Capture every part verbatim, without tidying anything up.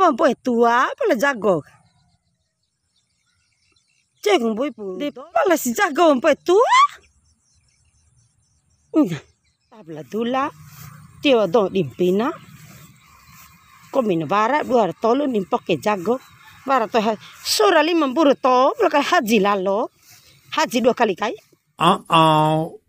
Pampoe tua, pala jago. Cek mbui pu. De pala si jago mpoe tua. Iya. Tabla dula. Tio do dimpina. Komina wara dua ra tolu ni mpoke jago. Wara to ha-, sura lima mpuru to, pala kala haji lalo. Haji dua kali kai. Uh-oh.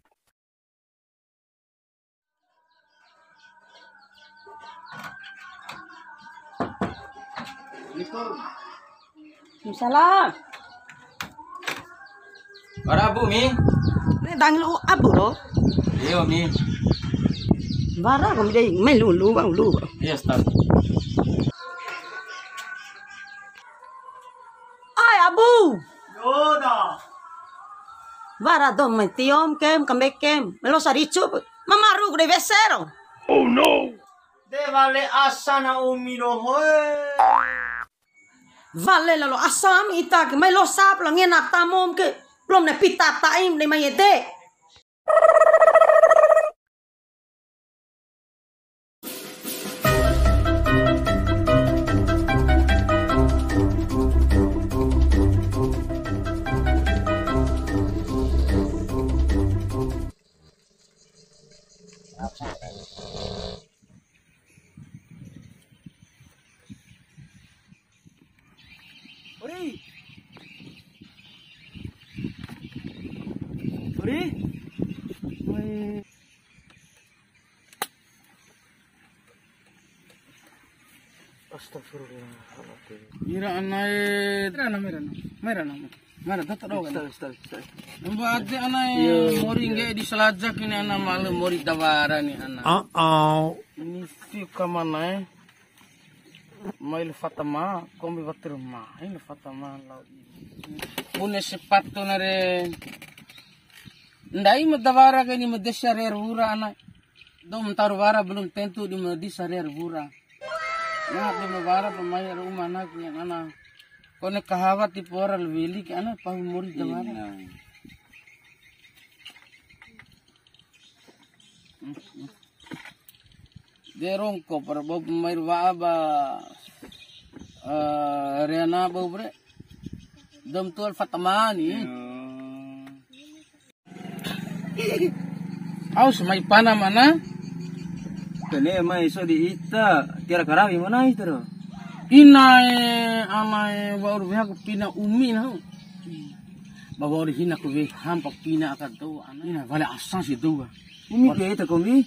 Salam. Wara abu, Mi. Ini dangil u-, abu, ro? Iyo, Mi. Bara, kami dei, mai lu, lu, bang, lu. Iya, Ustaz. Ai, abu. Yoda. Wara do mai tiom kem, kambekem. Melo saricu, mamaru gede wesero. Oh no. De wale asa na umi dohoe. Wale lalo asam ita ke, mai losa pula ngena tamom ke. Belum ne pita taim de mai ede. Ori. Ori. Oi. Astagfirullahaladzim. Ira anae, ira ana mera na. Mera na. Mera data doho kan. Ustaz, ustaz, ustaz. Mbak ade anae. Iya, mori iya. Ngge di selajak ini ana malu mori dawara ni ana. Uh-oh. Ini si kamanae. Mai la Fatama, kombi watir mai la Fatama lao ini. Bune sepatu na re. Ndai ma dawara ke ni ma desa re wura ana. Dou ma ntau ra wara belum tentu di ma desa re wura. Nah, di ma wara pa mai ra uma ana ke ana. Kone kahawa tipu ora la weli ke ana pahu mori dawara. Ina. Hmm, hmm. De rongko para bau pemain wa'a ba, eh, Riana bau bre. Dou ma tua la Fatama ni. Yo. Au si mai pana mana? Kene mai so di ita, kira karawi mana ita ro? Inae, anae, wa'ur weha ku pina umi na. Ba wa'ur hina ku weha mpa pina aka dou ana. Ina wale asa si dou. Umi pea ita kombi?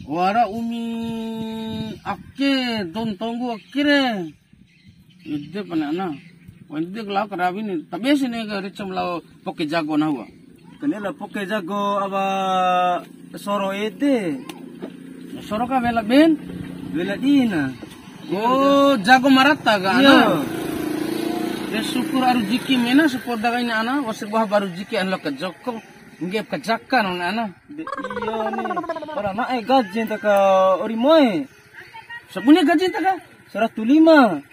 Wara umi ake, dou ntonggu ake re. Ede pana ana. Wa'u ede lao karawi ni. Tabe si ne'e ka ricam lao poke jago nahu wa. Kone lao poke jago awa soro ede. Soro ka wela ben? Wela dina. Oh, jago marata ka ana? Iya. Ya syukur aru jiki mena sepoda kaina ana, wasir buah baru jiki an lo ke Joko. Nggep kajakan ana. De, iya ni. Para na'e gaji ntaka ori moe. Sabune gaji ntaka? Seratus lima.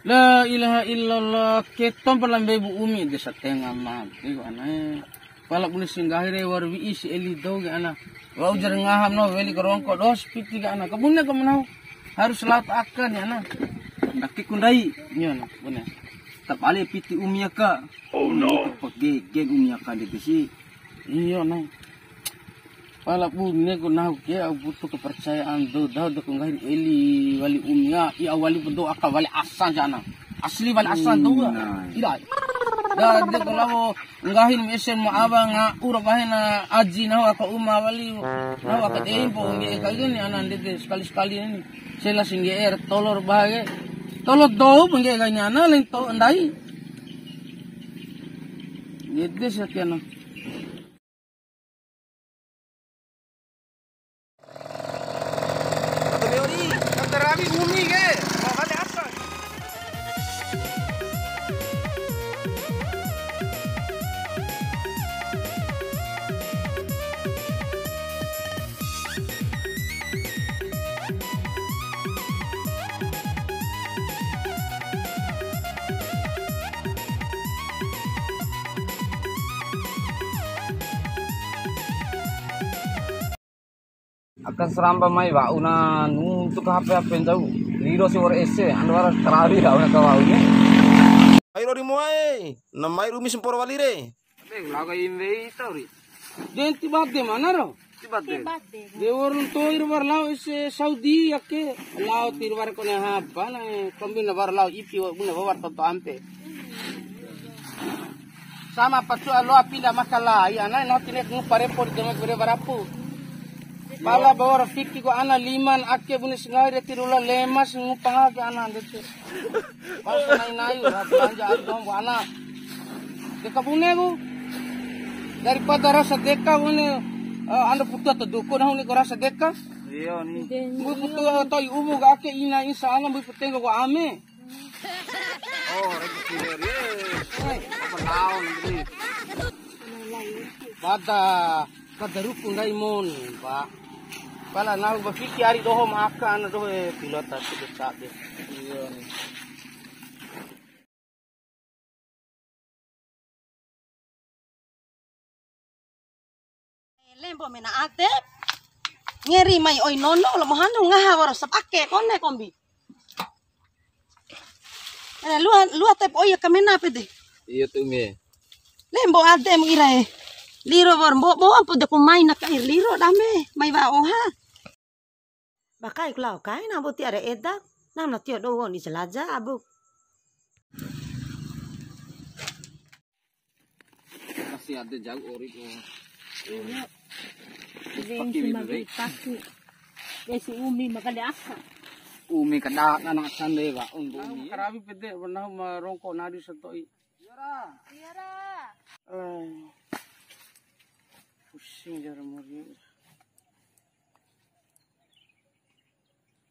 La ilaha illallah, ketom pala mbei bu umi de satenga made ku anae. Pala bune si nggahi re wa'ur wi'i si eli dou ke ana. Wa'u jar ngaham no weli karongko dos piti ke ana. Kabune ka manau harus laut akan ya ana. Ndake ku ndai. Iya na, bune. Tabale piti umi aka. Oh no. Pegege umi aka de si. Iyo, nai. Pala bune ku nahu ke, au butuh kepercayaan dou, dou, dou ku nggahi eli wali umi, ya, au wali pedo aka wali asa jana. Asli wali asa dou, ya. Nai. Ira. Da, de ku lao nggahi mu esen mu awa nga, ura bahena aji nahu aka uma wali, nahu aka tempo, ngge ka gini, ana ndede sekali-sekali ini. Sela singge er, tolor bahage. Tolor dou, ngge ka nyana, lain to, ndai. Ngede sia kiana. Kata Meori, kata Rami bumi ke. Mau balik apa? Aka saramba mai wa'u na nuntu ka H P H P ncau. Iro si wa'ur ese, ando wara karawi ra, wara kawau ne. Ai ro ri moa e, na mai rumi semporo wali re. Be, laga imbe ita ri. Denti bade mana ro? Tiba de. Tiba de. De wa'ur to'i ro wa'ur lao ese Saudi ake. Lao ti ro wa'ur kone haba na, kombi na wa'ur lao ipi wa bune wa'ur toto ampe. Sama pacu alo api nda makalai, ana na tine ngupa repo di deme gure barapu. Pala bawar fiki ko ana liman ake bune sengai re tirula lemas ngupa ke ana ndete. Pas nai-nai, wah, belanja ari dong, bu ana. Deka bune ku. Daripada rasa deka bune, eh, ando putu atau duku, nah, ini ku rasa deka. Iya, ni. Bu putu atau ibu gak ke ina, insya Allah, bu putu enggak gua ame. Oh, regi kiler, ye. Apa tahun ini? Pada, pada rukun dai mon, Pak. Pala nahu ba fiki ari doho ma aka ana doho e pilota tu de tabe. Iya. Lembo mena ade. Ngeri mai oi nono lo mohanu ngaha waro sapake kone kombi. Eh, lua, lua tep oi ya kamena pede. Iya tu me. Lembo ade mu ira e. Liro wor mbo, mbo ampo de ku mai na kair liro dame. Mai wa oha. Ba kai ku lao kai na boti are eda. Nam na tio do woni jelaja abu. Pasti ada jauh ori ku. Iya. Paki si bibi, magi be. Paki. Ya si umi makale asa. Umi kada anak sande wa, umi. Karawi pede, pernah merongkok nadi setoi. Iya, Ra. Eh. Pusing jar mori.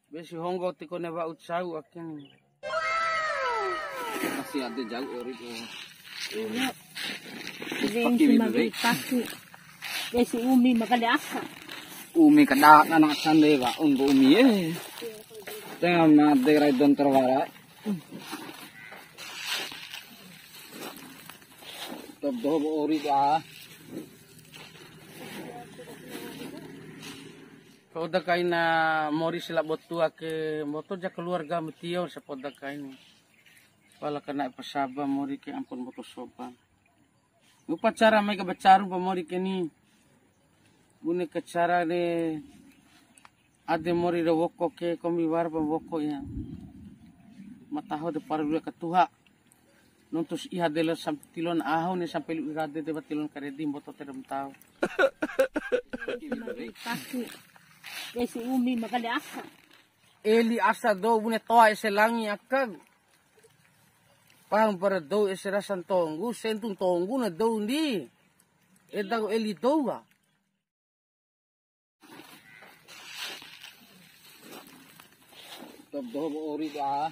Be si honggo ti kone wa'u cau ake ni. Masih ada jauh ori ku. Iya. Paki si magi be. Paki. Be si umi makale asa. Umi kada anak sande wa, umi e. Tengah made rai don terwara. Top doho bo ori ka. Poda kaina mori sila botu ake, mboto ja keluarga metio sapoda kaina. Pala kana pasaba mori ke ampun mboto soban. Upacara mai ka bacaru pa mori ke ni. Bune ka cara de ade mori de woko ke kombi wara pa woko ya. Mataho de paru dua katuha. Nuntus iha delo sampe tilon aho ni sampe lu irade de tilon karedi mboto terem tau. Kasi. Kasi umi makale asa. Eli asa dou bune toa ese langi aka. Paham para dou ese rasa ntonggu, sentu ntonggu na dou ndi. Eda eli dou ka. Top doho bo ori ka.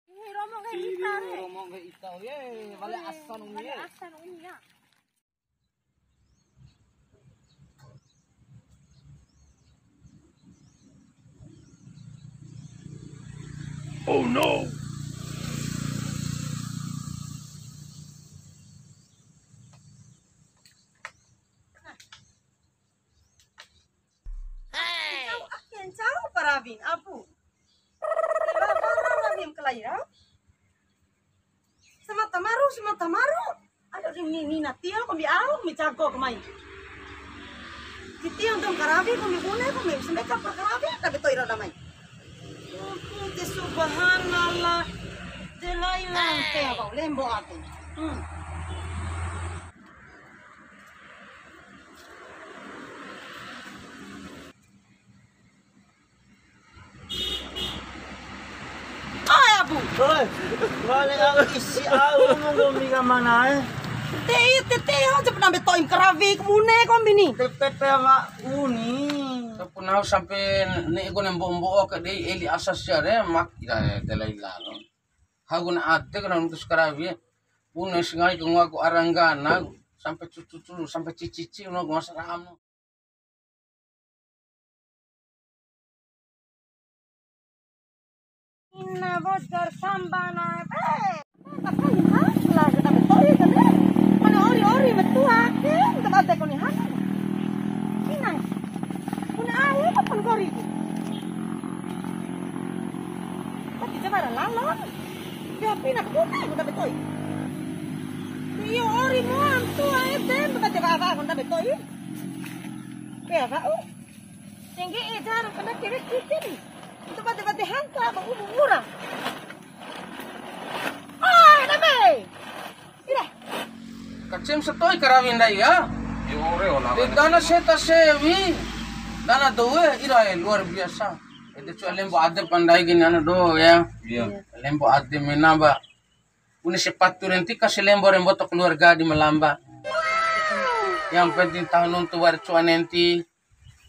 Ih, romo kayak ita, re. Romo kayak ita, ye. Balik asan umi, ye. Balik asan umi, ya. Oh no! Ncau, ake ncau parawin, abu. Ila bara rawin kelaira. Semata maru, semata maru. Aduh, ni, ni, na tio kombi au, mi jago kemai. Titi untuk karawi, kombi bune, kombi sembe kapur karawi, tapi to'i rada mai. Oke, subhanallah. Delai lante, kau lembo aku. Hmm. Oi, abu. Oi, wale au isi au ngomong ka mana, eh? Te, te, te, aja pernah betoin karawi kemune kombi ni. Te, te, te, wa uni. Tapi nau sampai ni iku nembo-mbo ke dei eli asas ya re, mak ira tela ilalo. Hagun ate kana nuntus karawi. Bune sengai ke ngaku aranggana sampai cucu-cucu, sampai cici-cici, no, gua seram. Ina bojar sambana, eh, tak kali ha, lah, kita betul ya, kan? Mana ori-ori, betul, ake, kita bate kau ni, ha? Ina, punya Alon. Dia pina kuta kuta betoi. Iyo ori muan tu ae tem kuta jaba apa kuta betoi. Be apa u? Tinggi ijar kuta kiri kiri. Itu bate bate hanta ba ubu murah. Ah, dame. Ira. Kacem setoi karawi ndai ya. Yo, ore ola. Di dana seta sewi. Dana doe ira, eh, luar biasa. Ede cua lembo ade pandai gini ana doho ya. Iya. Lembo ade mena ba. Bune sepatu renti ka selembo rembo to keluarga di Melamba. Yang penting tahu nuntu wara cua nenti.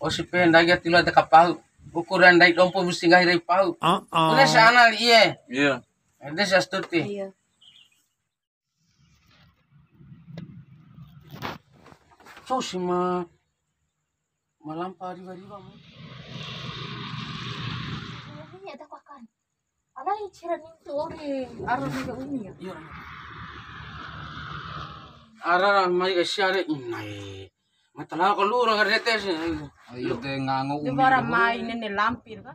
Osi pe ndai ga tilu ade kapahu. Ukuran ndai dompo musti nggahi rai pahu. Bune sana iye. Iya. Ede sa stuti. Iya. Cou si ma, ma lampa riwa-riwa mu. Iya, tak akan. Alai cira nintu ore, arah mega umi ya. Iya. Ara mai ke siare inai. Matala ko lu orang rete sih. Ayo de ngango umi. Dua mai nene lampir ka.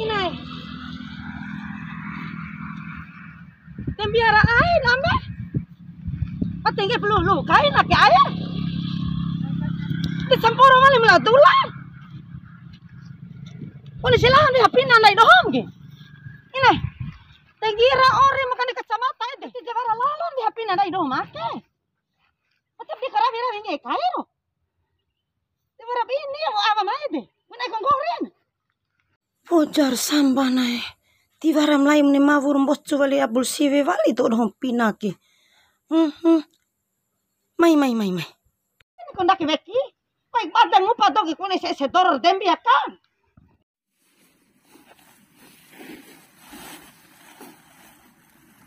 Inai. Tembiara ai lambe. Atengge pelu lu kai na ke ai. Di sempuru mali mela dula. Kone silahan di hapina ndai dohom ke. Inai. Tenggira ore makane kacamata ede. Di jawara lalon di hapina ndai dohom ake. Tetap di karawi-rawi nge kairo. Tiwara bini ya, apa mai de? Mana konggoren? Pojar samba na'e. Tiwara malai mene mawur mbocu wali abul siwe wali to doho pina ke. Hmm, hmm. Mai, mai, mai, mai. Ini kondaki weki. Koi bada ngupa dogi kone se sedor dembi akan.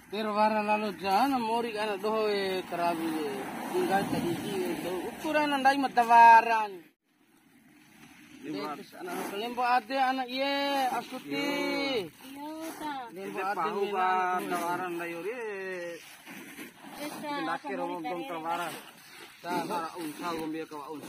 Terwara lalo jana mori ana doho e karawi e. Tinggal tadi ji e, do ukuran ndai ma tawaran. Ana lembo ade ana iye Astuti. Iya, ta. Lembo ade pahu mena ba ana doho. Tawaran ndai ori. Iya, ta. Ndake romo gom tawaran. Ta, mara unsa gom biar kawa uns.